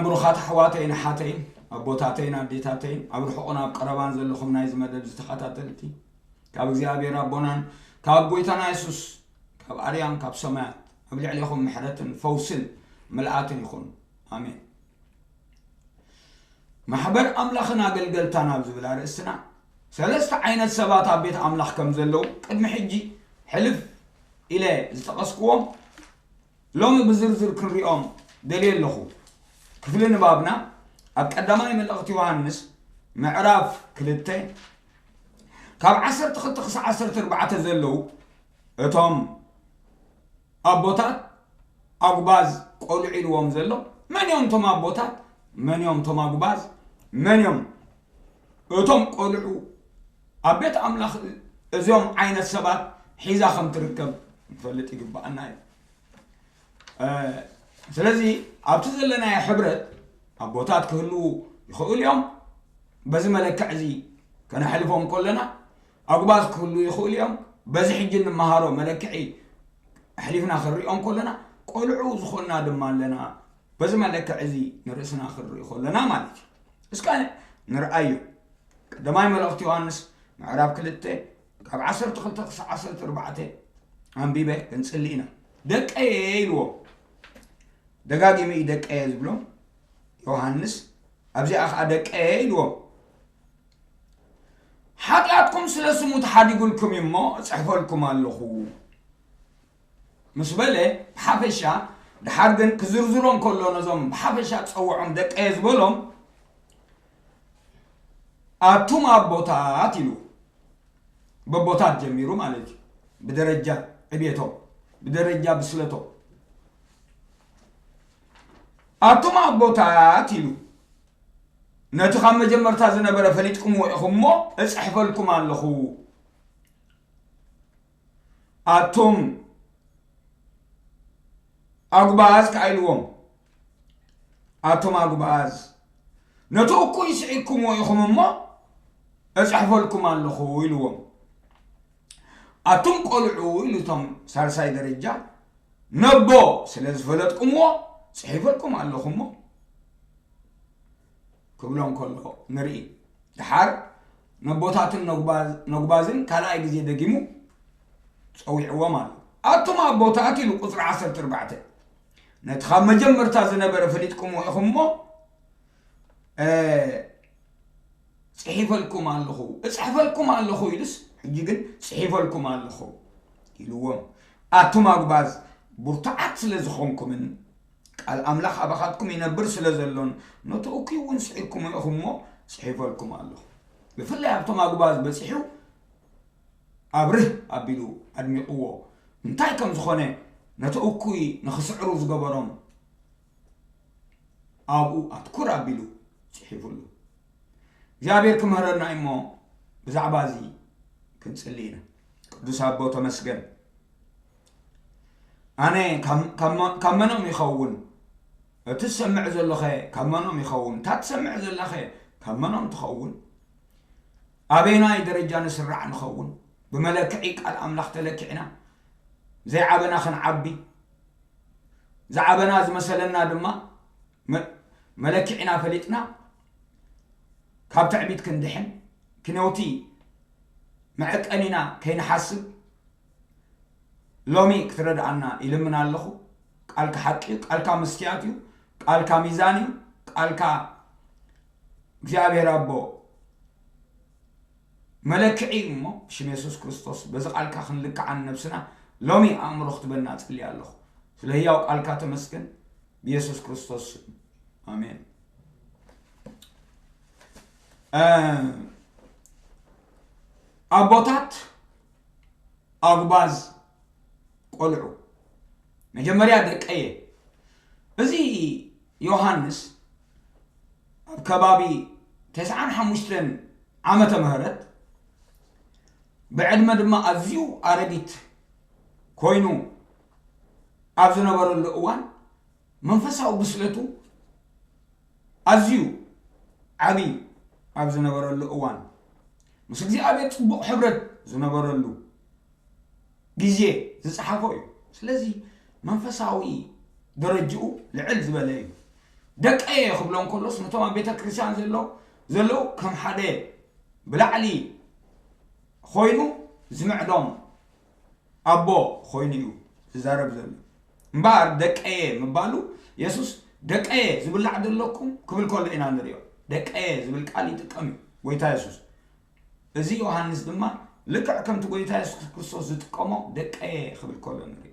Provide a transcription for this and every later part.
ብሩኻት ኣሕዋተይን ኣሓተይን፣ ኣቦታተይን ኣዴታተይን፣ ኣብ ርሑቕን ኣብ ቀረባን ዘለኹም ናይዚ መደብ ዝተኸታተልቲ፣ ካብ እግዚኣብሔር ኣቦናን ካብ ጎይታና የሱስ፣ ካብ ኣርያም ካብ ሰማያት ኣብ ልዕሌኹም ምሕረትን ፈውስን ምልኣትን ይኹን። ኣሜን። ማሕበር ኣምላኽን ኣገልገልታን ኣብ ዝብል ኣርእስትና፣ ሰለስተ ዓይነት ሰባት ኣብ ቤት ኣምላኽ ከም ዘለዉ ቅድሚ ሕጂ ሕልፍ ኢለ ዝጠቐስክዎም፣ ሎሚ ብዝርዝር ክንሪኦም ደልየ ኣለኹ። ክፍሊ ንባብና ኣብ ቀዳማይ መልእኽቲ ዮሃንስ ምዕራፍ ክልተ ካብ ዓሰርተ ክልተ ክሳዕ ዓሰርተ ኣርባዕተ ዘለዉ፣ እቶም ኣቦታት ኣጉባዝ ቆልዑ ኢልዎም ዘሎ፣ መን እዮም እቶም ኣቦታት? መን እዮም እቶም ኣጉባዝ? መን እዮም እቶም ቆልዑ? ኣብ ቤት ኣምላኽ እዚኦም ዓይነት ሰባት ሒዛ ከም ትርከብ ክንፈልጥ ይግብኣና እዩ። እ፣ ስለዚ ኣብቲ ዘለናዮ ሕብረት ኣቦታት ክህልዉ ይኽእሉ እዮም። በዚ መለክዕ እዚ ከነሕልፎም ከለና ኣጉባዝ ክህልዉ ይኽእሉ እዮም። በዚ ሕጂ እንመሃሮ መለክዒ ኣሕሊፍና ክንሪኦም ከለና ቆልዑ ዝኾንና ድማ ኣለና። በዚ መለክዕ እዚ ንርእስና ክንርኢ ከለና ማለት እዩ። እስከ ንርኣዮ። ቀዳማይ መልእኽቲ ዮሃንስ ምዕራፍ ክልተ ካብ ዓሰርተ ክልተ ክሳብ ዓሰርተ ኣርባዕተ ኣንቢበ ክንጽሊ ኢና። ደቀየ ኢልዎም። ደጋጊሙ እዩ ደቀየ ዝብሎም ዮሃንስ። ኣብዚኣ ኸዓ ደቀየ ኢልዎም። ሓጢኣትኩም ስለ ስሙ ተሓዲጉልኩም እዩ እሞ እጽሕፈልኩም ኣለኹ ምስ በለ ብሓፈሻ፣ ድሓር ግን ክዝርዝሮም ከሎ ነዞም ብሓፈሻ ጸውዖም ደቀየ ዝበሎም ኣቱም ኣቦታት ኢሉ። በቦታት ጀሚሩ ማለት እዩ። ብደረጃ ዕቤቶም፣ ብደረጃ ብስለቶም። ኣቱም ኣቦታት ኢሉ። ነቲ ካብ መጀመርታ ዝነበረ ፈሊጥኩምዎ ኢኹም እሞ እጽሕፈልኩም ኣለኹ። ኣቱም ኣጉባዝ ከኣ ኢልዎም። ኣቱም ኣጉባዝ፣ ነቲ እኩይ ስዒርኩምዎ ኢኹም እሞ እጽሕፈልኩም ኣለኹ ኢልዎም። ኣቱም ቆልዑ ኢሉ እቶም ሳልሳይ ደረጃ፣ ነቦ ስለ ዝፈለጥኩምዎ ጽሒፈልኩም ኣለኹ እሞ ክብሎም ከሎ ንርኢ። ድሓር ነቦታትን ነጉባዝ-፣ ነጉባዝን ካልኣይ ግዜ ደጊሙ ጸዊዕዎም ኣሎ። ኣቱም ኣቦታት ኢሉ ቁጽሪ ዓሰርተ ኣርባዕተ፣ ነቲ ካብ መጀመርታ ዝነበረ ፈሊጥኩምዎ ኢኹም እሞ፣ እ፣ ጽሒፈልኩም ኣለኹ፣ እጽሕፈልኩም ኣለኹ ኢሉስ፣ ሕጂ ግን ጽሒፈልኩም ኣለኹ ኢልዎም። ኣቱም ኣጉባዝ፣ ብርቱዓት ስለ ዝኾንኩምን ቃል ኣምላኽ ኣባኻትኩም ይነብር ስለ ዘሎን፣ ነቲ እኩይ እውን ስዒርኩሞ ኢኹም እሞ፣ ጽሒፈልኩም ኣለኹ። ብፍላይ ኣብቶም ኣጉባዝ በጺሑ ኣብርህ ኣቢሉ ኣድሚቕዎ። እንታይ ከም ዝኾነ፣ ነቲ እኩይ ንኽስዕሩ ዝገበሮም ኣብኡ ኣትኩር ኣቢሉ ጽሒፉሉ። እግዚኣብሔር ክምህረና እዩ እሞ ብዛዕባ እዚ ክንጽሊ ኢና። ቅዱስ ኣቦ ተመስገን። ኣነ ካብ፣ ካብ መ-፣ ካብ መኖም ይኸውን? እቲ ትሰምዕ ዘሎኸ ካብ መኖም ይኸውን? እታ ትሰምዕ ዘላኸ ካብ መኖም ትኸውን? ኣበየናይ ደረጃ ንስራዕ ንኸውን? ብመለክዒ ቃል ኣምላኽ ተለኪዕና ዘይዓበና ክንዓቢ፣ ዝዓበና ዝመሰለና ድማ መ-፣ መለክዒና ፈሊጥና ካብ ትዕቢት ክንድሕን፣ ክንዮቲ መዐቀኒና ከይንሓስብ ሎሚ ክትረድኣና ይልምን ኣለኹ። ቃልካ ሓቂ እዩ፣ ቃልካ መስትያት እዩ፣ ቃልካ ሚዛን እዩ፣ ቃልካ እግዚኣብሔር ኣቦ መለክዒ እዩ እሞ፣ ብሽም የሱስ ክርስቶስ በዚ ቃልካ ክንልክዓ ንነብስና ሎሚ ኣእምሮ ክትበና እጽሊ ኣለኹ። ስለ ህያው ቃልካ ተመስገን፣ ብየሱስ ክርስቶስ ስም። ኣሜን። እ፣ ኣቦታት፣ ኣጉባዝ፣ ቆልዑ፣ መጀመርያ ደቀየ። እዚ ዮሃንስ ኣብ ከባቢ ተስዓን ሓሙሽተን ዓመተ ምህረት፣ ብዕድመ ድማ ኣዝዩ ኣረጊት ኮይኑ ኣብ ዝነበረሉ እዋን፣ መንፈሳዊ ብስለቱ ኣዝዩ ዓቢ ኣብ ዝነበረሉ እዋን፣ ምስ እግዚኣብሔር ጽቡቕ ሕብረት ዝነበረሉ ግዜ ዝጸሓፎ እዩ። ስለዚ መንፈሳዊ ደረጅኡ ልዕል ዝበለ እዩ። ደቀየ ክብሎም ከሎስ ነቶም ኣብ ቤተ ክርስቲያን ዘለዉ ዘለዉ ከም ሓደ ብላዕሊ ኮይኑ ዝምዕዶም ኣቦ ኮይኑ እዩ ዝዛረብ ዘሎ። እምበኣር ደቀየ ምባሉ፣ የሱስ ደቀየ ዝብላዕ ዘለኩም ክብል ከሎ ኢና ንሪኦ። ደቀየ ዝብል ቃል ይጥቀም እዩ ጎይታ የሱስ። እዚ ዮሃንስ ድማ ልክዕ ከምቲ ጎይታ የሱስ ክርስቶስ ዝጥቀሞ ደቀየ ክብል ከሎ ንሪኦ።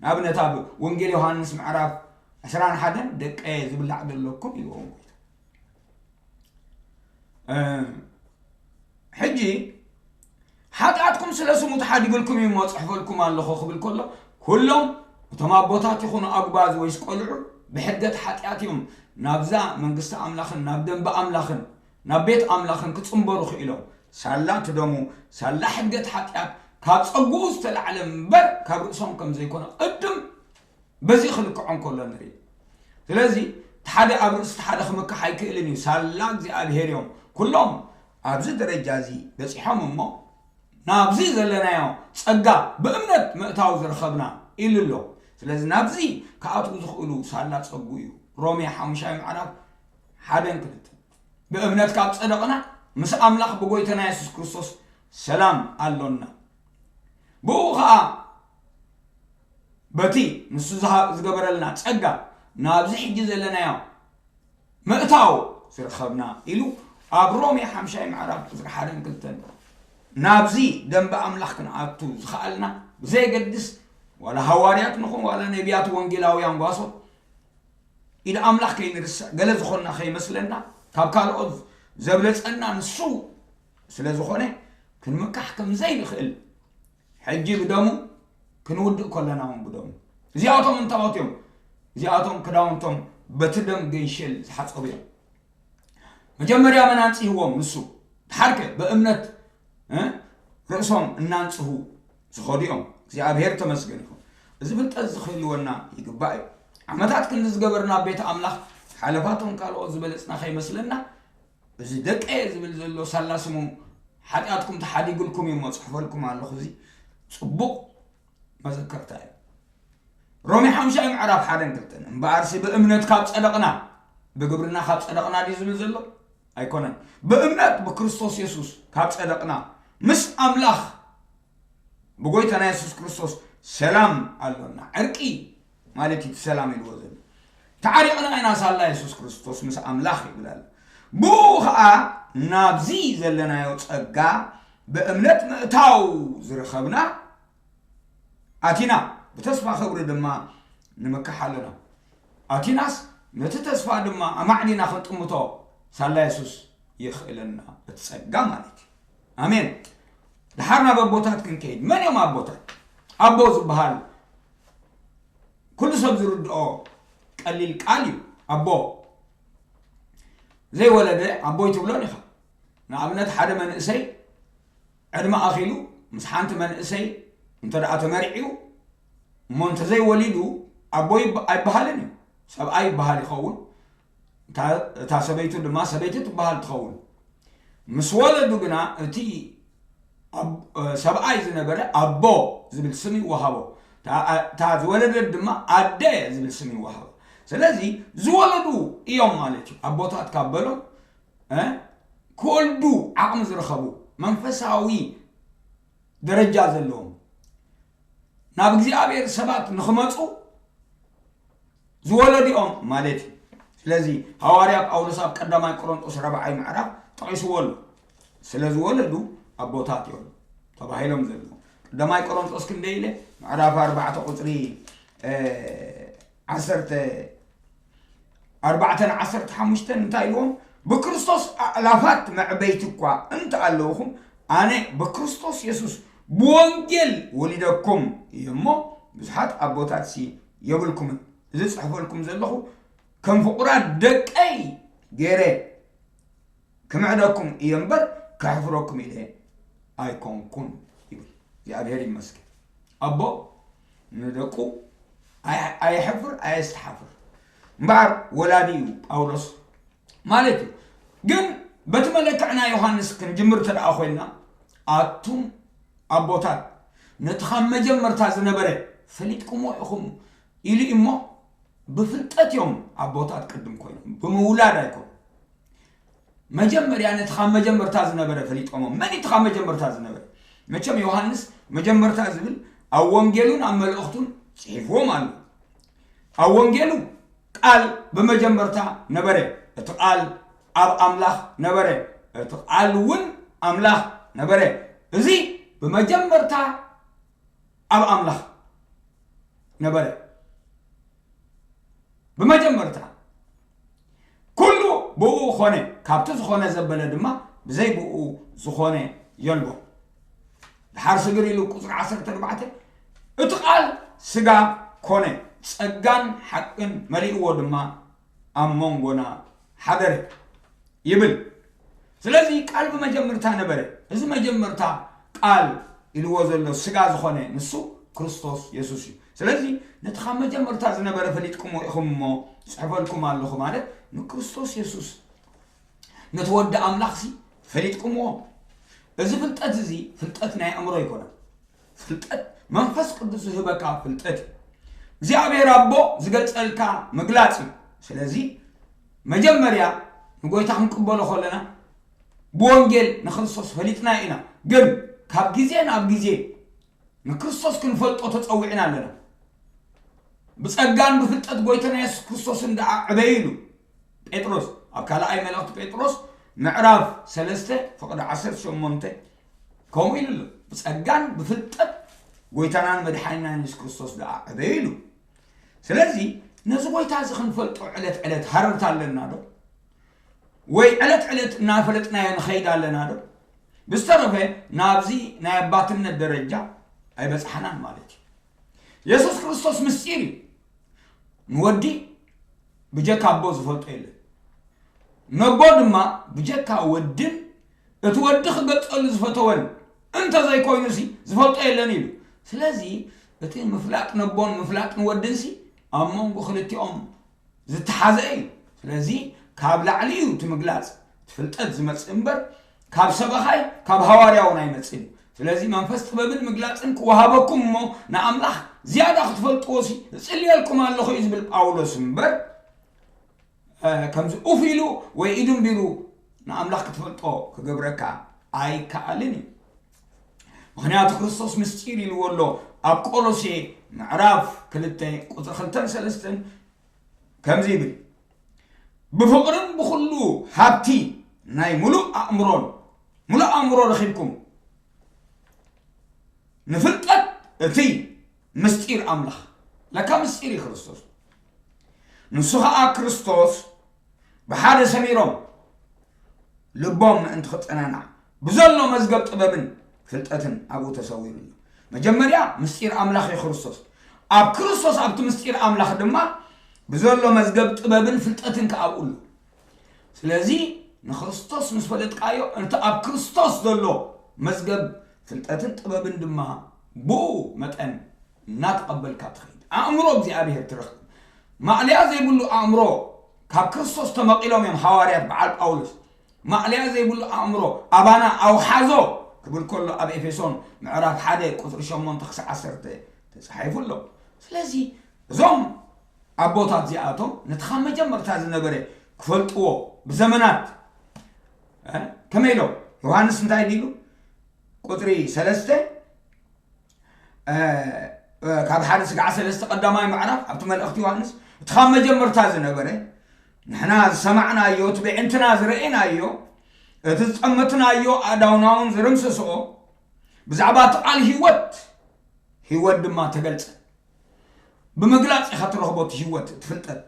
ንኣብነት ኣብ ወንጌል ዮሃንስ ምዕራፍ ዕስራን ሓደን ደቀየ ዝብላዕ ዘለኩም ኢልዎም ጎይታ። ሕጂ ሓጢኣትኩም ስለ ስሙ ተሓዲጉልኩም እዩ እሞ ጽሕፈልኩም ኣለኹ ክብል ከሎ፣ ኩሎም እቶም ኣቦታት ይኹኑ ኣጉባዝ ወይስ ቆልዑ ብሕድገት ሓጢኣት እዮም ናብዛ መንግስቲ ኣምላኽን ናብ ደንበ ኣምላኽን ናብ ቤት ኣምላኽን ክጽንበሩ ክኢሎም። ሳላ እቲ ደሙ ሳላ ሕድገት ሓጢኣት ካብ ጸጉኡ ዝተላዕለ እምበር ካብ ርእሶም ከም ዘይኮነ ቅድም በዚ ክልክዖ እንከሎ ንርኢ። ስለዚ እቲ ሓደ ኣብ ርእሲ እቲ ሓደ ክምካሕ ኣይክእልን እዩ። ሳላ እግዚኣብሄር እዮም ኩሎም ኣብዚ ደረጃ እዚ በጺሖም እሞ ናብዚ ዘለናዮ ጸጋ ብእምነት ምእታው ዝረኸብና ኢሉ ኣሎ። ስለዚ ናብዚ ክኣትዉ ዝኽእሉ ሳላ ጸጉ እዩ። ሮሜ ሓሙሻይ ምዕራፍ ሓደን ክልተን። ብእምነት ካብ ጸደቕና ምስ ኣምላኽ ብጎይታና የሱስ ክርስቶስ ሰላም ኣሎና። ብኡ ኸኣ በቲ ንሱ ዝሃ- ዝገበረልና ጸጋ ናብዚ ሕጂ ዘለናዮ ምእታው ዝረኸብና ኢሉ ኣብ ሮሜ ሓምሻይ ምዕራፍ ቁጽሪ ሓደን ክልተን ናብዚ ደንበ ኣምላኽ ክንኣቱ ዝኸኣልና ብዘየገድስ ዋላ ሃዋርያት ንኹን ዋላ ነቢያት ወንጌላውያን ጓሶት ኢድ ኣምላኽ ከይንርስዕ ገለ ዝኾንና ከይመስለና ካብ ካልኦት ዘብለጸና ንሱ ስለ ዝኾነ ክንምካሕ ከም ዘይንኽእል ሕጂ ብደሙ ክንውድእ ከለና እውን ብደሙ እዚኣቶም እንታዎት እዮም? እዚኣቶም ክዳውንቶም በቲ ደም ገንሸል ዝሓጸቡ እዮም። መጀመርያ መን ኣንጽህዎም? ንሱ። ድሓርከ ብእምነት እ ርእሶም እናንጽሁ ዝኸዱ እዮም። እግዚኣብሔር ተመስገን ይኹን። እዚ ፍልጠት እዚ ክህልወና ይግባእ እዩ። ዓመታት ክንዲ ዝገበርና ኣብ ቤት ኣምላኽ ሓለፋቶም ካልኦት ዝበለጽና ከይመስለና እዚ ደቀየ ዝብል ዘሎ ሳላ ስሙ ሓጢኣትኩም ተሓዲጉልኩም እዩ እሞ ጽሕፈልኩም ኣለኹ። እዚ ጽቡቕ መዘከርታ እዩ። ሮሜ ሓምሻይ ምዕራፍ ሓደን ክልተን እምበኣርሲ ብእምነት ካብ ጸደቕና ብግብርና ካብ ጸደቕና ድዩ ዝብል ዘሎ ኣይኮነን። ብእምነት ብክርስቶስ የሱስ ካብ ጸደቕና ምስ ኣምላኽ ብጎይታና የሱስ ክርስቶስ ሰላም ኣሎና። ዕርቂ ማለት እዩ እቲ ሰላም ኢልዎ ዘሎ። ተዓሪቕና ኢና ሳላ የሱስ ክርስቶስ ምስ ኣምላኽ ይብል ኣሎ። ብኡ ኸዓ ናብዚ ዘለናዮ ጸጋ ብእምነት ምእታው ዝረኸብና ኣቲና ብተስፋ ክብሪ ድማ ንምክሕ ኣለና። ኣቲናስ ነቲ ተስፋ ድማ ኣማዕዲና ክንጥምቶ ሳላ የሱስ የኽእለና እቲ ጸጋ ማለት እዩ። ኣሜን። ድሓር ናብ ኣቦታት ክንከይድ መን እዮም ኣቦታት? ኣቦ ዝበሃል ኩሉ ሰብ ዝርድኦ ቀሊል ቃል እዩ። ኣቦ ዘይወለደ ኣቦይ ትብሎን ኢኻ። ንኣብነት ሓደ መንእሰይ ዕድመ ኣኺሉ ምስ ሓንቲ መንእሰይ እንተ ደኣ ተመርዒው እሞ እንተዘይወሊዱ ኣቦ ይበ- ኣይበሃልን እዩ። ሰብኣይ ይበሃል ይኸውን፣ እታ- እታ ሰበይቱ ድማ ሰበይቲ ትበሃል ትኸውን። ምስ ወለዱ ግና እቲ ኣብ- ሰብኣይ ዝነበረ ኣቦ ዝብል ስም ይወሃቦ፣ እታ- እታ ዝወለደት ድማ ኣደ ዝብል ስም ይወሃቦ። ስለዚ ዝወለዱ እዮም ማለት እዩ። ኣቦታት ካብ በሎም እ ክወልዱ ዓቕሚ ዝረኸቡ መንፈሳዊ ደረጃ ዘለዎም ናብ እግዚኣብሔር ሰባት ንኽመፁ ዝወለዱኦም ማለት እዩ። ስለዚ ሃዋርያ ጳውሎስ ኣብ ቀዳማይ ቆሮንጦስ ራብዓይ ምዕራፍ ጠቒስዎ ኣሎ። ስለ ዝወለዱ ኣቦታት እዮም ተባሂሎም ዘለዉ። ቀዳማይ ቆሮንጦስ ክንደይ ኢለ ምዕራፍ ኣርባዕተ ቁፅሪ እ፣ ዓሰርተ ኣርባዕተን ዓሰርተ ሓሙሽተን እንታይ ኢልዎም? ብክርስቶስ ኣእላፋት መዕበይቲ እኳ እንተ ኣለውኹም ኣነ ብክርስቶስ የሱስ ብወንጌል ወሊደኩም እየ እሞ ብዙሓት ኣቦታት ሲ የብልኩምን። እዚ ጽሕፈልኩም ዘለኹ ከም ፍቑራት ደቀይ ገይረ ክምዕደኩም እየ እምበር ከሕፍረኩም ኢለ ኣይኮንኩን ይብል እግዚኣብሔር ይመስገን። ኣቦ ንደቁ ኣይ- ኣየሕፍር ኣየስተሓፍር እምበኣር ወላዲ እዩ ጳውሎስ ማለት እዩ። ግን በቲ መለክዕ ናይ ዮሃንስ ክንጅምር ተደኣ ኮይንና ኣቱም ኣቦታት ነቲ ካብ መጀመርታ ዝነበረ ፈሊጥኩሞ ኢኹም ኢሉ እሞ ብፍልጠት እዮም ኣቦታት ቅድም ኮይኖም፣ ብምውላድ ኣይኮኑ። መጀመርያ ነቲ ካብ መጀመርታ ዝነበረ ፈሊጦሞ። መን እቲ ካብ መጀመርታ ዝነበረ? መቸም ዮሃንስ መጀመርታ ዝብል ኣብ ወንጌሉን ኣብ መልእኽቱን ጽሒፍዎም ኣሎ። ኣብ ወንጌሉ ቃል ብመጀመርታ ነበረ፣ እቲ ቃል ኣብ ኣምላኽ ነበረ፣ እቲ ቃል እውን ኣምላኽ ነበረ። እዚ ብመጀመርታ ኣብ ኣምላኽ ነበረ። ብመጀመርታ ኩሉ ብኡ ኾነ፣ ካብቲ ዝኾነ ዘበለ ድማ ብዘይ ብኡ ዝኾነ የልቦ። ድሓር ስግር ኢሉ ቁፅሪ ዓሰርተ ኣርባዕተ፣ እቲ ቃል ስጋ ኮነ፣ ጸጋን ሓቅን መሊእዎ ድማ ኣብ መንጎና ሓደረ ይብል። ስለዚ ቃል ብመጀመርታ ነበረ። እዚ መጀመርታ ቃል ኢልዎ ዘሎ ስጋ ዝኾነ ንሱ ክርስቶስ የሱስ እዩ። ስለዚ ነቲ ካብ መጀመርታ ዝነበረ ፈሊጥኩምዎ ኢኹም እሞ ጽሕፈልኩም ኣለኹ ማለት ንክርስቶስ የሱስ ነቲ ወዲ ኣምላኽ ሲ ፈሊጥኩምዎ። እዚ ፍልጠት እዚ ፍልጠት ናይ ኣእምሮ ኣይኮነን። ፍልጠት መንፈስ ቅዱስ ዝህበካ ፍልጠት እዩ። እግዚኣብሔር ኣቦ ዝገልጸልካ ምግላጽ እዩ። ስለዚ መጀመርያ ንጎይታ ክንቅበሎ ከለና ብወንጌል ንክርስቶስ ፈሊጥና ኢና። ግን ካብ ግዜ ናብ ግዜ ንክርስቶስ ክንፈልጦ ተጸዊዕና ኣለና። ብጸጋን ብፍልጠት ጎይታና የሱስ ክርስቶስን ደኣ ዕበዩ ኢሉ ጴጥሮስ ኣብ ካልኣይ መልእኽቲ ጴጥሮስ ምዕራፍ ሰለስተ ፍቕዲ ዓሰርተ ሸሞንተ ከምኡ ኢሉ ኣሎ። ብጸጋን ብፍልጠት ጎይታናን መድሓኒናን የሱስ ክርስቶስ ደኣ ዕበዩ ኢሉ። ስለዚ ነዚ ጎይታ እዚ ክንፈልጦ ዕለት ዕለት ሃረርታ ኣለና ዶ? ወይ ዕለት ዕለት እናፈለጥናዮ ንኸይድ ኣለና ዶ? ብዝተረፈ ናብዚ ናይ ኣባትነት ደረጃ ኣይበጽሓናን ማለት እዩ። የሱስ ክርስቶስ ምስጢር እዩ። ንወዲ ብጀካ ኣቦ ዝፈልጦ የለን። ነቦ ድማ ብጀካ ወድን እቲ ወዲ ክገልጸሉ ዝፈተወን እንተዘይኮይኑሲ ዝፈልጦ የለን ኢሉ። ስለዚ እቲ ምፍላጥ ነቦን ምፍላጥ ንወድንሲ ኣብ መንጎ ክልቲኦም ዝተሓዘ እዩ። ስለዚ ካብ ላዕሊ እዩ እቲ ምግላጽ፣ እቲ ፍልጠት ዝመጽእ እምበር ካብ ሰበኻይ ካብ ሃዋርያ እውን ኣይመጽእን እዩ። ስለዚ መንፈስ ጥበብን ምግላጽን ክወሃበኩም እሞ ንኣምላኽ ዝያዳ ክትፈልጥዎ ሲ እጽልየልኩም ኣለኹ እዩ ዝብል ጳውሎስ እምበር ከምዚ ኡፍ ኢሉ ወይ ኢዱ ኣንቢሩ ንኣምላኽ ክትፈልጦ ክገብረካ ኣይከኣልን እዩ። ምኽንያቱ ክርስቶስ ምስጢር ኢልዎ ኣሎ ኣብ ቆሎሴ ምዕራፍ ክልተ ቁፅሪ ክልተን ሰለስተን ከምዚ ይብል፣ ብፍቕርን ብኹሉ ሃብቲ ናይ ሙሉእ ኣእምሮን፣ ሙሉእ ኣእምሮ ረኺብኩም ንፍልጠት እቲ ምስጢር ኣምላኽ። ለካ ምስጢር እዩ ክርስቶስ። ንሱ ኸዓ ክርስቶስ ብሓደ ሰሚሮም ልቦም ምእንቲ ክጸናናዕ ብዘሎ መዝገብ ጥበብን ፍልጠትን ኣብኡ ተሰዊሩ ኣሎ። መጀመርያ ምስጢር ኣምላኽ እዩ ክርስቶስ። ኣብ ክርስቶስ ኣብቲ ምስጢር ኣምላኽ ድማ ብዘሎ መዝገብ ጥበብን ፍልጠትን ከኣ ኣብኡ ኣሎ። ስለዚ ንክርስቶስ ምስ ፈለጥካዮ እቲ ኣብ ክርስቶስ ዘሎ መዝገብ ፍልጠትን ጥበብን ድማ ብኡ መጠን እናተቐበልካ ትኸይድ። ኣእምሮ እግዚኣብሔር ትረኽብ። ማእለያ ዘይብሉ ኣእምሮ ካብ ክርስቶስ ተመቒሎም እዮም ሃዋርያት በዓል ጳውሎስ። ማእለያ ዘይብሉ ኣእምሮ ኣባና ኣውሓዞ ክብል ከሎ ኣብ ኤፌሶን ምዕራፍ ሓደ ቁፅሪ ሸሞንተ ክሳዕ ዓሰርተ ተጻሒፉ ኣሎ። ስለዚ እዞም ኣቦታት እዚኣቶም ነቲ ካብ መጀመርታ ዝነበረ ክፈልጥዎ ብዘመናት እ፣ ከመይ ኢሎም ዮሃንስ እንታይ ኢሉ ቁፅሪ ሰለስተ እ፣ እ፣ ካብ ሓደ ስጋዕ ሰለስተ ቀዳማይ ምዕራፍ ኣብቲ መልእኽቲ ዮሃንስ እቲ ካብ መጀመርታ ዝነበረ ንሕና ዝሰማዕናዮ እቲ ብዕንትና ዝረኤናዮ እቲ ዝጠመትናዮ ኣእዳውና እውን ዝርምስስኦ ብዛዕባ እቲ ቃል ህይወት ህይወት ድማ ተገልጸ። ብምግላጽ ኢኻ ትረኽቦ እቲ ህይወት እቲ ፍልጠት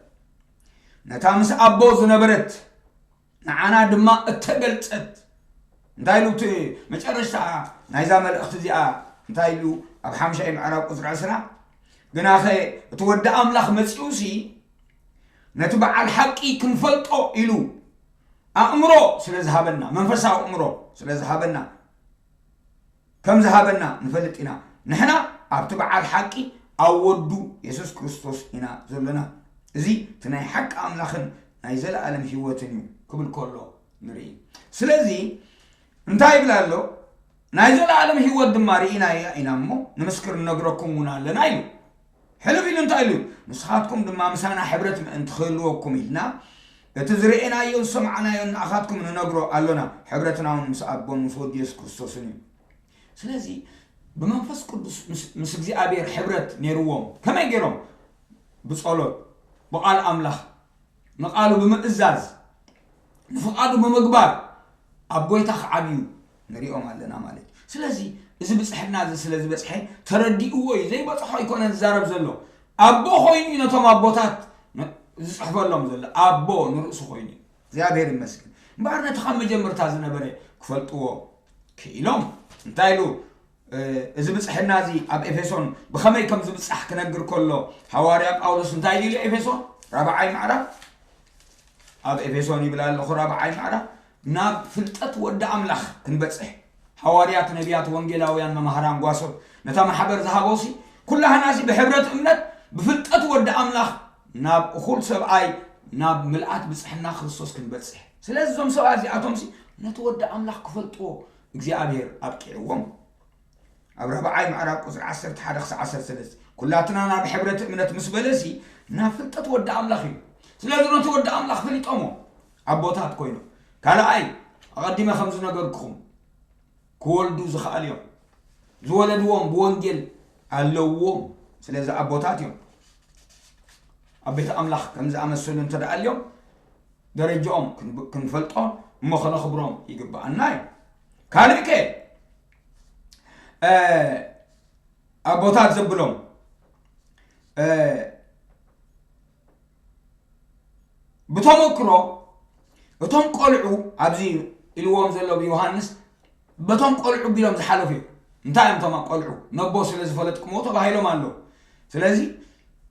ነታ ምስ ኣቦ ዝነበረት ንዓና ድማ እተገልጸት እንታይ ኢሉ እቲ መጨረሽታ ናይዛ መልእኽቲ እዚኣ እንታይ ኢሉ ኣብ ሓምሻይ ምዕራብ ቁፅሪ ዕስራ ግናኸ እቲ ወዲ ኣምላኽ መፂኡሲ ነቲ በዓል ሓቂ ክንፈልጦ ኢሉ ኣእምሮ ስለ ዝሃበና መንፈሳዊ ኣእምሮ ስለ ዝሃበና ከም ዝሃበና ንፈልጥ ኢና። ንሕና ኣብቲ በዓል ሓቂ ኣብ ወዱ የሱስ ክርስቶስ ኢና ዘለና። እዚ እቲ ናይ ሓቂ ኣምላኽን ናይ ዘለኣለም ህይወትን እዩ ክብል ከሎ ንርኢ። ስለዚ እንታይ ይብል ኣሎ? ናይ ዘለኣለም ህይወት ድማ ርኢናያ ኢና እሞ ንምስክር ንነግረኩም እውን ኣለና ኢሉ። ሕልፍ ኢሉ እንታይ ኢሉ? ንስኻትኩም ድማ ምሳና ሕብረት ምእንቲ ክህልወኩም ኢልና እቲ ዝረኤናዮን ዝሰማዕናዮን ንኣኻትኩም ንነግሮ ኣሎና፣ ሕብረትና እውን ምስ ኣቦን ምስ ወዲ የሱስ ክርስቶስን እዩ። ስለዚ ብመንፈስ ቅዱስ ምስ እግዚኣብሔር ሕብረት ነይርዎም። ከመይ ገይሮም? ብጸሎት፣ ብቓል ኣምላኽ፣ ንቓሉ ብምእዛዝ፣ ንፍቓዱ ብምግባር ኣብ ጎይታ ክዓብዩ ንሪኦም ኣለና ማለት እዩ። ስለዚ እዚ ብፅሕና እዚ ስለ ዝበፅሐ ተረዲእዎ እዩ፣ ዘይበፅሖ ኣይኮነን ዝዛረብ ዘሎ። ኣቦ ኮይኑ እዩ ነቶም ኣቦታት ዝፅሕፈሎም ዘሎ። ኣቦ ንርእሱ ኮይኑ እዩ። እግዚኣብሔር ይመስገን። እምበኣር ነቲ ካብ መጀመርታ ዝነበረ ክፈልጥዎ ክኢሎም። እንታይ ኢሉ? እዚ ብፅሕና እዚ ኣብ ኤፌሶን ብኸመይ ከም ዝብፃሕ ክነግር ከሎ፣ ሃዋርያ ጳውሎስ እንታይ ኢሉ? ኤፌሶን ራብዓይ ምዕራፍ፣ ኣብ ኤፌሶን ይብል ኣለኹ፣ ራብዓይ ምዕራፍ፣ ናብ ፍልጠት ወዲ ኣምላኽ ክንበፅሕ፣ ሃዋርያት፣ ነቢያት፣ ወንጌላውያን፣ መማህራን፣ ጓሶት፣ ነታ ማሕበር ዝሃቦሲ፣ ኩላህናሲ ብሕብረት እምነት ብፍልጠት ወዲ ኣምላኽ ናብ እኹል ሰብኣይ፣ ናብ ምልኣት ብፅሕና ክርስቶስ ክንበፅሕ። ስለዚ እዞም ሰባት እዚኣቶምሲ ነቲ ወዲ ኣምላኽ ክፈልጥዎ እግዚኣብሔር ኣብቂዕዎም። ኣብ ራብዓይ ምዕራፍ ቁፅሪ ዓሰርተ ሓደ ክሳብ ዓሰርተ ሰለስተ፣ ኩላትና ናብ ሕብረት እምነት ምስ በለሲ ናብ ፍልጠት ወዲ ኣምላኽ እዩ። ስለዚ ነቲ ወዲ ኣምላኽ ፈሊጦሞ ኣቦታት ኮይኖም። ካልኣይ፣ ኣቐዲመ ከም ዝነገርኩኹም፣ ክወልዱ ዝኸኣሉ እዮም። ዝወለድዎም ብወንጌል ኣለዎም። ስለዚ ኣቦታት እዮም። ኣብ ቤት ኣምላኽ ከም ዝኣመሰሉ እንተ ደኣ ኣልዮም፣ ደረጃኦም ክንብ-፣ ክንፈልጦም እሞ ከነኽብሮም ይግብኣና እዩ። ካልእ ከ፣ እ፣ ኣቦታት ዘብሎም፣ እ፣ ብተመክሮ እቶም ቆልዑ ኣብዚ ኢልዎም ዘሎ ብዮሃንስ፣ በቶም ቆልዑ ቢሎም ዝሓለፉ እዮም። እንታይ እዮም እቶም ቆልዑ? ነቦ ስለ ዝፈለጥኩምዎ ተባሂሎም ኣለዉ። ስለዚ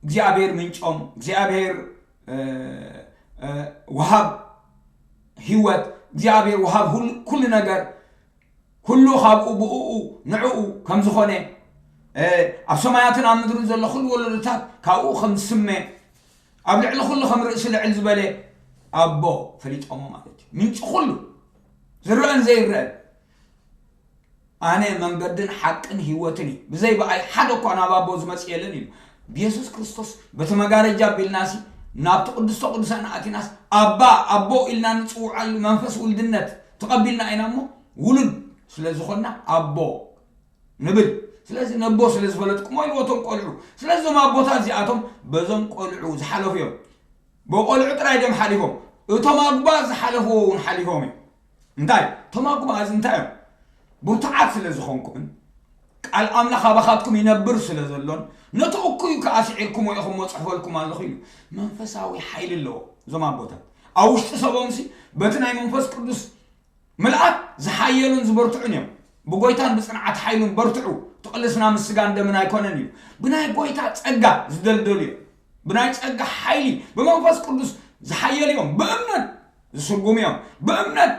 እግዚኣብሔር ምንጮም፣ እግዚኣብሔር፣ እ፣ እ፣ ወሃብ ህይወት፣ እግዚኣብሔር ወሃብ ሁሉ፣ ኩሉ ነገር፣ ኩሉ ካብኡ ብእኡ ንዕኡ ከም ዝኾነ፣ እ፣ ኣብ ሰማያትን ኣብ ምድርን ዘሎ ኩሉ ወለዶታት ካብኡ ከም ዝስመ፣ ኣብ ልዕሊ ኩሉ ከም ርእሲ ልዕል ዝበለ ኣቦ ፈሊጦሞ ማለት እዩ። ምንጪ ኩሉ ዝረአን ዘይረአን። ኣነ መንገድን ሓቅን ህይወትን እዩ፣ ብዘይ ብኣይ ሓደ እኳ ናብ ኣቦ ዝመጽእ የለን ኢሉ። ብየሱስ ክርስቶስ በቲ መጋረጃ ኣቢልናሲ ናብቲ ቅድስተ ቅዱሳን ኣቲናስ ኣባ ኣቦ ኢልና ንጽውዓሉ መንፈስ ውልድነት ተቐቢልና ኢና እሞ ውሉድ ስለ ዝኾንና ኣቦ ንብል። ስለዚ ነቦ ስለ ዝፈለጥኩሞ ኢልዎ እቶም ቆልዑ። ስለዚ እዞም ኣቦታት እዚኣቶም በዞም ቆልዑ ዝሓለፉ እዮም። ብቆልዑ ጥራይ ድዮም ሓሊፎም? እቶም ኣጉባእ ዝሓለፍዎ እውን ሓሊፎም እዮም። እንታይ? እቶም ኣጉባእ እዚ እንታይ እዮም? ብርቱዓት ስለ ዝኾንኩምን ቃል ኣምላኽ ኣባኻትኩም ይነብር ስለ ዘሎን ነቲ እኩይ ከኣ ስዒርኩሞ ኢኹም እሞ ጽሕፈልኩም ኣለኹ ኢሉ። መንፈሳዊ ሓይሊ ኣለዎ እዞም ኣቦታት። ኣብ ውሽጢ ሰቦምሲ በቲ ናይ መንፈስ ቅዱስ ምልኣት ዝሓየሉን ዝበርትዑን እዮም። ብጎይታን ብጽንዓት ሓይሉን በርትዑ፣ እቲ ቅልስና ምስ ስጋን ደምን ኣይኮነን ኢሉ። ብናይ ጎይታ ጸጋ ዝደልደሉ እዮም። ብናይ ጸጋ ሓይሊ፣ ብመንፈስ ቅዱስ ዝሓየሉ እዮም። ብእምነት ዝስጉሙ እዮም። ብእምነት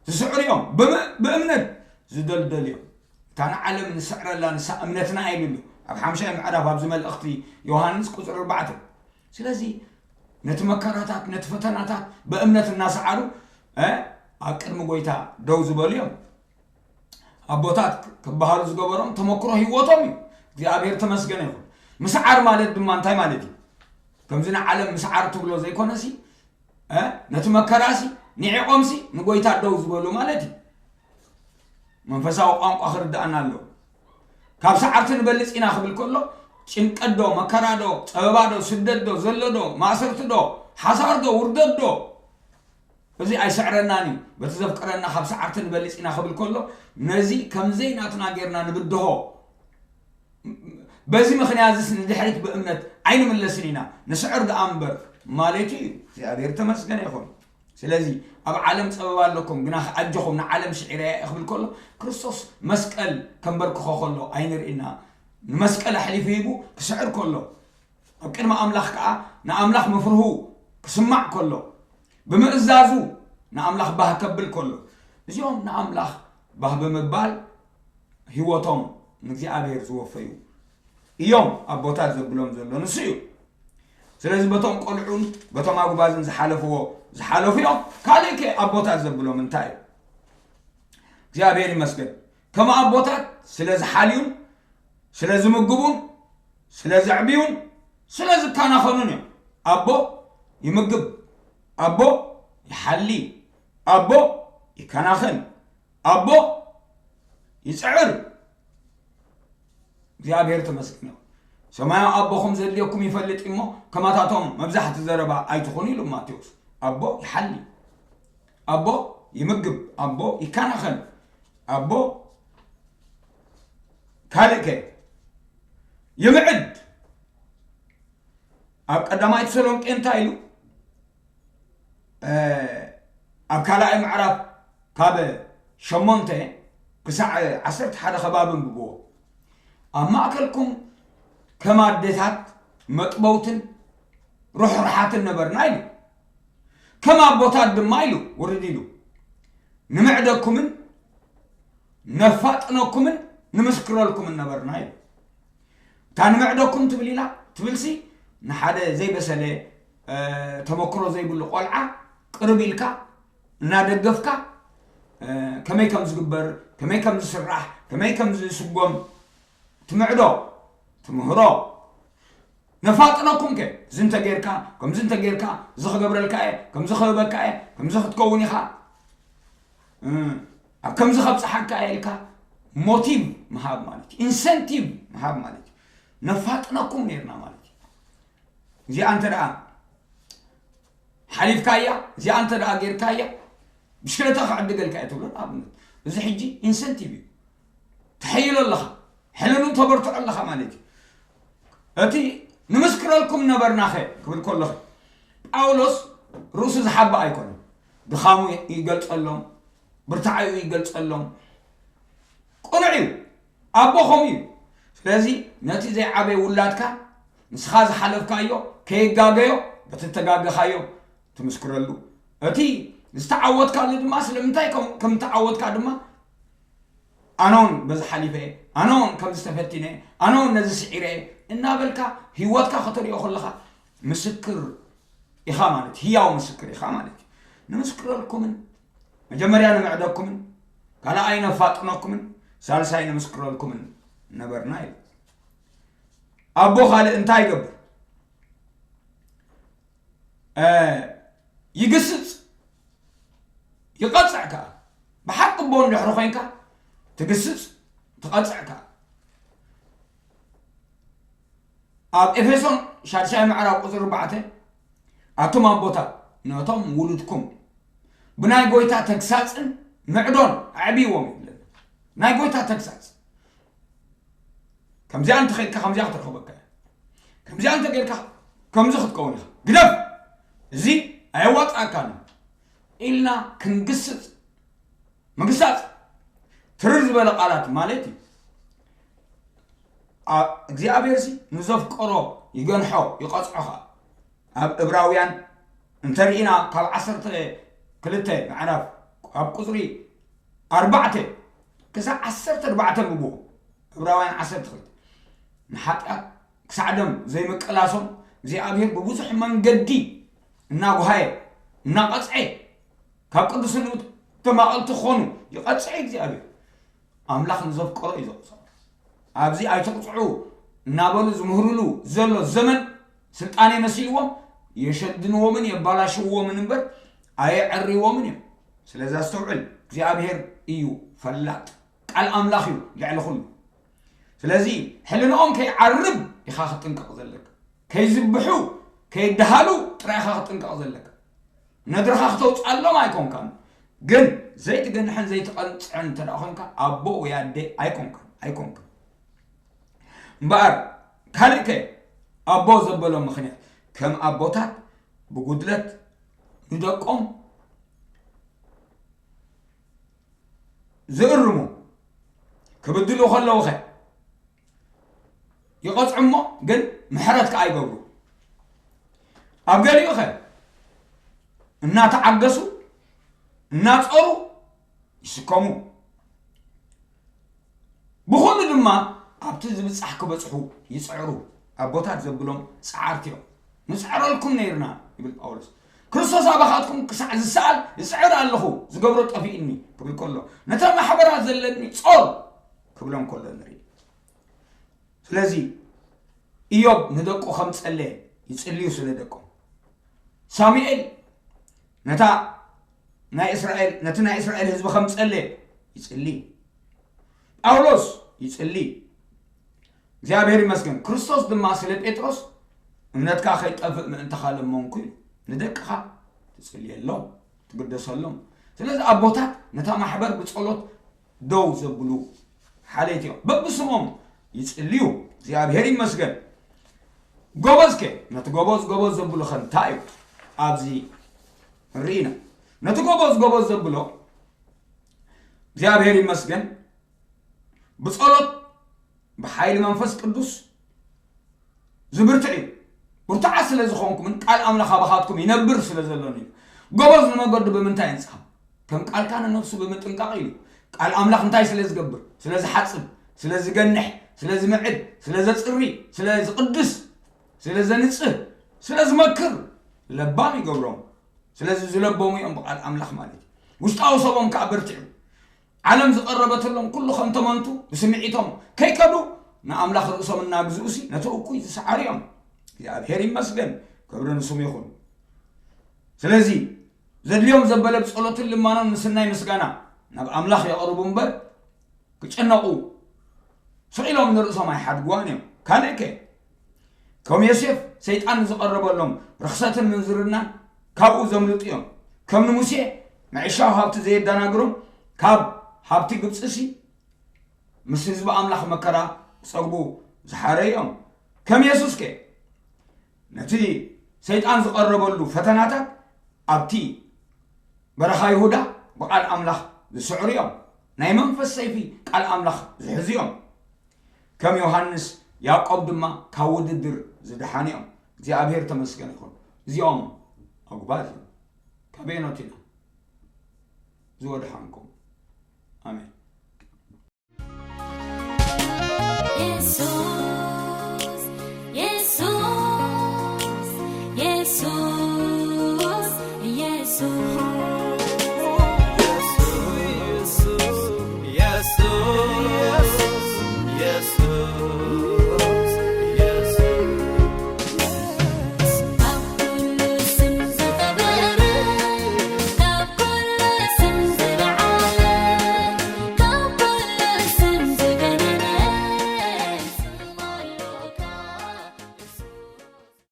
ዝስዕሩ እዮም። ብም-፣ ብእምነት ዝደልደሉ እዮም። እታ ንዓለም ንስዕረላ ንሳ እምነትና ኢሉ ኣሎ። ኣብ ሓምሻይ ምዕራፍ ኣብዚ መልእኽቲ ዮሃንስ ቁጽሪ ኣርባዕተ። ስለዚ ነቲ መከራታት፣ ነቲ ፈተናታት ብእምነት እናሰዓሩ፣ እ፣ ኣብ ቅድሚ ጎይታ ደው ዝበሉ እዮም። ኣቦታት ክበሃሉ ዝገበሮም ተመክሮ ህይወቶም እዩ። እግዚኣብሔር ተመስገነ ይኹን። ምስዓር ማለት ድማ እንታይ ማለት እዩ? ከምዚ ንዓለም ምስዓር ትብሎ ዘይኮነሲ፣ እ፣ ነቲ መከራሲ ንዒቖምሲ ንጎይታ ደው ዝበሉ ማለት እዩ። መንፈሳዊ ቋንቋ ክርድኣና ኣለዎ። ካብ ሰዓርቲ ንበልጽ ኢና ክብል ከሎ፣ ጭንቀት ዶ፣ መከራ ዶ፣ ጸበባ ዶ፣ ስደት ዶ፣ ዘሎ ዶ፣ ማእሰርቲ ዶ፣ ሓሳር ዶ፣ ውርደት ዶ፣ እዚ ኣይስዕረናን እዩ። በቲ ዘፍቅረና ካብ ሰዓርቲ ንበልጽ ኢና ክብል ከሎ፣ ነዚ ከም ዘይናትና ጌርና ንብድሆ። በዚ ምኽንያት እዚ ንድሕሪት ብእምነት ኣይንምለስን ኢና፣ ንስዕር ደኣ እምበር ማለቱ እዩ። እግዚኣብሔር ተመስገነ ይኹን። ስለዚ ኣብ ዓለም ጸበባ ኣለኩም፣ ግናኸ ኣጆኹም ንዓለም ስዒረ እየ ክብል ከሎ፣ ክርስቶስ መስቀል ከንበርክኾ ከሎ ኣይንርእና። ንመስቀል ኣሕሊፉ ሂቡ ክስዕር ከሎ፣ ኣብ ቅድሚ ኣምላኽ ከኣ ንኣምላኽ ምፍርሁ ክስማዕ ከሎ፣ ብምእዛዙ ንኣምላኽ ባህ ከብል ከሎ፣ እዚኦም ንኣምላኽ ባህ ብምባል ህይወቶም ንእግዚኣብሔር ዝወፈዩ እዮም ኣቦታት ዘብሎም ዘሎ ንሱ እዩ። ስለዚ በቶም ቆልዑን በቶም ኣጉባዝን ዝሓለፍዎ ዝሓለፉ እዮም። ካልእ ከ ኣቦታት ዘብሎም እንታይ እዩ? እግዚኣብሔር ይመስገን። ከም ኣቦታት ስለ ዝሓልዩን ስለ ዝምግቡን ስለ ዘዕብዩን ስለ ዝከናኸኑን እዮም። ኣቦ ይምግብ፣ ኣቦ ይሓሊ፣ ኣቦ ይከናኸን፣ ኣቦ ይጽዕር። እግዚኣብሔር ተመስገን ይኹን። ሰማያዊ ኣቦኹም ዘድልየኩም ይፈልጥ እሞ ከማታቶም መብዛሕቲ ዘረባ ኣይትኹኑ ኢሉ ማቴዎስ። ኣቦ ይሓሊ፣ ኣቦ ይምግብ፣ ኣቦ ይከናኸን፣ ኣቦ ካልእ ከ ይምዕድ። ኣብ ቀዳማይ ተሰሎንቄ እንታይ ኢሉ? ኣብ ካልኣይ ምዕራፍ ካብ ሸሞንተ ክሳዕ ዓሰርተ ሓደ ከባቢ እንብብዎ። ኣብ ማእከልኩም ከም ኣዴታት መጥበውትን ርሕርሓትን ነበርና ኢሉ። ከም ኣቦታት ድማ ኢሉ ውርድ ኢሉ ንምዕደኩምን ነፋጥነኩምን ንምስክረልኩምን ነበርና ኢሉ። እታ ንምዕደኩም ትብል ኢላ ትብልሲ ንሓደ ዘይበሰለ ተመክሮ ዘይብሉ ቆልዓ ቅርብ ኢልካ እናደገፍካ ከመይ ከም ዝግበር፣ ከመይ ከም ዝስራሕ፣ ከመይ ከም ዝስጎም ትምዕዶ፣ ትምህሮ። ነፋጥነኩም ከ እዚ እንተጌርካ፣ ከምዚ እንተጌርካ፣ እዚ ክገብረልካ እየ፣ ከምዚ ክህበካ እየ፣ ከምዚ ክትከውን ኢኻ፣ ኣብ ከምዚ ከብፅሓካ እየ ኢልካ ሞቲቭ ምሃብ ማለት እዩ። ኢንሰንቲቭ ምሃብ ማለት እዩ። ነፋጥነኩም ነርና ማለት እዩ። እዚኣ እንተ ደኣ ሓሊፍካያ፣ እዚኣ እንተ ደኣ ጌርካያ ብሽክለታ ክዕድገልካ እየ ትብሎ ንኣብነት። እዚ ሕጂ ኢንሰንቲቭ እዩ። ተሐይሎ ኣለኻ፣ ሕልኑ ተበርትዖ ኣለኻ ማለት እዩ። እቲ ንምስክረልኩም ነበርናኸ ክብል ከለኹ ጳውሎስ ርእሱ ዝሓብእ ኣይኮነን። ድኻሙ ይገልጸሎም፣ ብርታዐኡ ይገልጸሎም። ቅኑዕ እዩ። ኣቦ ከምኡ እዩ። ስለዚ ነቲ ዘይዓበየ ውላድካ ንስኻ ዝሓለፍካዮ ከይጋገዮ በቲ እተጋገኻዮ ትምስክረሉ። እቲ ዝተዓወትካሉ ድማ ስለምንታይ ከም ከም እተዓወትካ ድማ ኣነ እውን በዚ ሓሊፈ እየ፣ ኣነ እውን ከምዚ ተፈቲነ እየ፣ ኣነ እውን ነዚ ስዒረ እየ እናበልካ ህይወትካ ከተርእዮ ከለኻ ምስክር ኢኻ ማለት ህያው ምስክር ኢኻ ማለት እዩ። ንምስክረልኩምን መጀመርያ ንምዕደኩምን ካልኣይ ነፋጥነኩምን ሳልሳይ ንምስክረልኩምን ነበርና ኢሉ። ኣቦ ካልእ እንታይ ይገብር? ይግስጽ፣ ይቐጽዕ ከኣ። ብሓቂ ኣቦ እንድሕሪ ኮይንካ ትግስጽ፣ ትቐጽዕ ከኣ። ኣብ ኤፌሶን ሻድሻይ ምዕራፍ ቁጽሪ ኣርባዕተ ኣቱም ኣቦታት ነቶም ውሉድኩም ብናይ ጎይታ ተግሳጽን ምዕዶን ኣዕብይዎም ይብለና። ናይ ጎይታ ተግሳጽ። ከምዚኣ እንተኸድካ ከምዚኣ ክትረኽበካ እያ። ከምዚኣ እንተጌርካ ከምዚ ክትከውን ኢኻ። ግደፍ፣ እዚ ኣየዋጽኣካን ኢልና ክንግስጽ። ምግሳጽ ትርር ዝበለ ቃላት ማለት እዩ። እግዚኣብሔር ሲ ንዘፍቀሮ ይገንሖ ይቐጽዖ ኸኣ። ኣብ እብራውያን እንተርኢና ካብ ዓሰርተ ክልተ ምዕራፍ ካብ ቁጽሪ ኣርባዕተ ክሳብ ዓሰርተ ኣርባዕተ ምብዎ። እብራውያን ዓሰርተ ክልተ ንሓጢኣት ክሳዕ ደም ዘይምቅላሶም እግዚኣብሔር ብብዙሕ መንገዲ እናጓሃየ እናቐጽዐ ካብ ቅዱስ ልቡ ተማቐልቲ ክኾኑ ይቐጽዐ እግዚኣብሔር። ኣምላኽ ንዘፍቀሮ እዩ ዘቕጽዖ። ኣብዚ ኣይትቕጽዑ እናበሉ ዝምህርሉ ዘሎ ዘመን ስልጣኔ መሲልዎም የሸድንዎምን የባላሽውዎምን እምበር ኣየዐርይዎምን እዮም። ስለዚ ኣስተውዕል፣ እግዚኣብሔር እዩ ፈላጥ፣ ቃል ኣምላኽ እዩ ልዕሊ ኩሉ። ስለዚ ሕልንኦም ከይዓርብ ኢኻ ክትጥንቀቕ ዘለካ። ከይዝብሑ ከይደሃሉ ጥራይ ኢኻ ክትጥንቀቕ ዘለካ። ነድርኻ ክተውፅኣሎም ኣይኮንካን፣ ግን ዘይትገንሕን ዘይትቐንፅዕን እንተ ደኣ ኮንካ ኣቦ ወይ ኣደ ኣይኮንካን ኣይኮንካን። እምበኣር ካልእ ከ ኣቦ ዘበሎም ምኽንያት ከም ኣቦታት ብጉድለት ንደቆም ዝእርሙ ክብድሉ ከለዉ ኸ ይቐጽዑ እሞ ግን ምሕረት ከኣ ይገብሩ። ኣብ ገሊኡ ኸ እናተዓገሱ እናጸሩ ይስከሙ። ብኹሉ ድማ ኣብቲ ዝብጻሕ ክበጽሑ ይጽዕሩ። ኣቦታት ዘብሎም ጸዓርቲ እዮም። ንጽዕረልኩም ነይርና ይብል ጳውሎስ። ክርስቶስ ኣባኻትኩም ክሳዕ ዝሰኣል ይጽዕር ኣለኹ፣ ዝገብሮ ጠፊእኒ ክብል ከሎ ነታ ማሕበራት ዘለኒ ጾር ክብሎም ከሎ ንርኢ። ስለዚ ኢዮብ ንደቁ ከም ጸለየ ይጽልዩ ስለ ደቁ። ሳሙኤል ነታ ናይ እስራኤል ነቲ ናይ እስራኤል ህዝቢ ከም ጸለየ ይጽሊ። ጳውሎስ ይጽሊ። እግዚኣብሔር ይመስገን። ክርስቶስ ድማ ስለ ጴጥሮስ እምነትካ ከይጠፍእ ምእንትኻ ለመንኩ ኢሉ። ንደቅኻ ትጽልየሎም፣ ትግደሰሎም። ስለዚ ኣቦታት ነታ ማሕበር ብጸሎት ደው ዘብሉ ሓለይቲ እዮም። በብስሞም ይጽልዩ። እግዚኣብሔር ይመስገን። ጎበዝከ ነቲ ጎበዝ ጎበዝ ዘብሉ ከ እንታይ እዩ? ኣብዚ ንርኢ ኢና። ነቲ ጎበዝ ጎበዝ ዘብሎ እግዚኣብሔር ይመስገን ብጸሎት ብሓይሊ መንፈስ ቅዱስ ዝብርትዕ እዩ። ብርቱዓት ስለ ዝኾንኩምን ቃል ኣምላኽ ኣባኻትኩም ይነብር ስለ ዘሎን እዩ። ጎበዝ ንመገዱ ብምንታይ የንጽሃ? ከም ቃልካ ንነፍሱ ብምጥንቃቕ ኢሉ። ቃል ኣምላኽ እንታይ ስለ ዝገብር? ስለ ዝሓጽብ፣ ስለ ዝገንሕ፣ ስለ ዝምዕድ፣ ስለ ዘጽሪ፣ ስለ ዝቕድስ፣ ስለ ዘንጽህ፣ ስለ ዝመክር ለባም ይገብሮም። ስለዚ ዝለበሙ እዮም ብቃል ኣምላኽ ማለት እዩ። ውሽጣዊ ሰቦም ከኣ በርቲዑ። ዓለም ዝቐረበትሎም ኩሉ ከም ተመንቱ ብስምዒቶም ከይከዱ ንኣምላኽ ርእሶም እናግዝኡ ሲ ነቲ እኩይ ዝሰዓሩ እዮም። እግዚኣብሔር ይመስገን፣ ክብሪ ንስሙ ይኹን። ስለዚ ዘድልዮም ዘበለ ብጸሎትን ልማኖን ምስናይ ምስጋና ናብ ኣምላኽ የቕርቡ እምበር ክጨነቑ ስቕ ኢሎም ንርእሶም ኣይሓድግዋን እዮም። ካልእ ከ ከም ዮሴፍ ሰይጣን ዝቐረበሎም ርኽሰትን ምንዝርናን ካብኡ ዘምልጡ እዮም። ከም ንሙሴ ምዕሻው ሃብቲ ዘየደናግሮም ካብ ሃብቲ ግብፂ ሲ ምስ ህዝቢ ኣምላኽ መከራ ክጸግቡ ዝሓረዩ እዮም። ከም የሱስ ከ ነቲ ሰይጣን ዝቐረበሉ ፈተናታት ኣብቲ በረኻ ይሁዳ ብቓል ኣምላኽ ዝስዕሩ እዮም። ናይ መንፈስ ሰይፊ ቃል ኣምላኽ ዝሕዙ እዮም። ከም ዮሃንስ ያዕቆብ ድማ ካብ ውድድር ዝደሓኑ እዮም። እግዚኣብሔር ተመስገን ይኹን። እዚኦም ኣጉባዝ እዮም። ካበየኖት ኢና ዝወድሓንኩም? ኣሜን። የሱስ የሱስ የሱስ የሱስ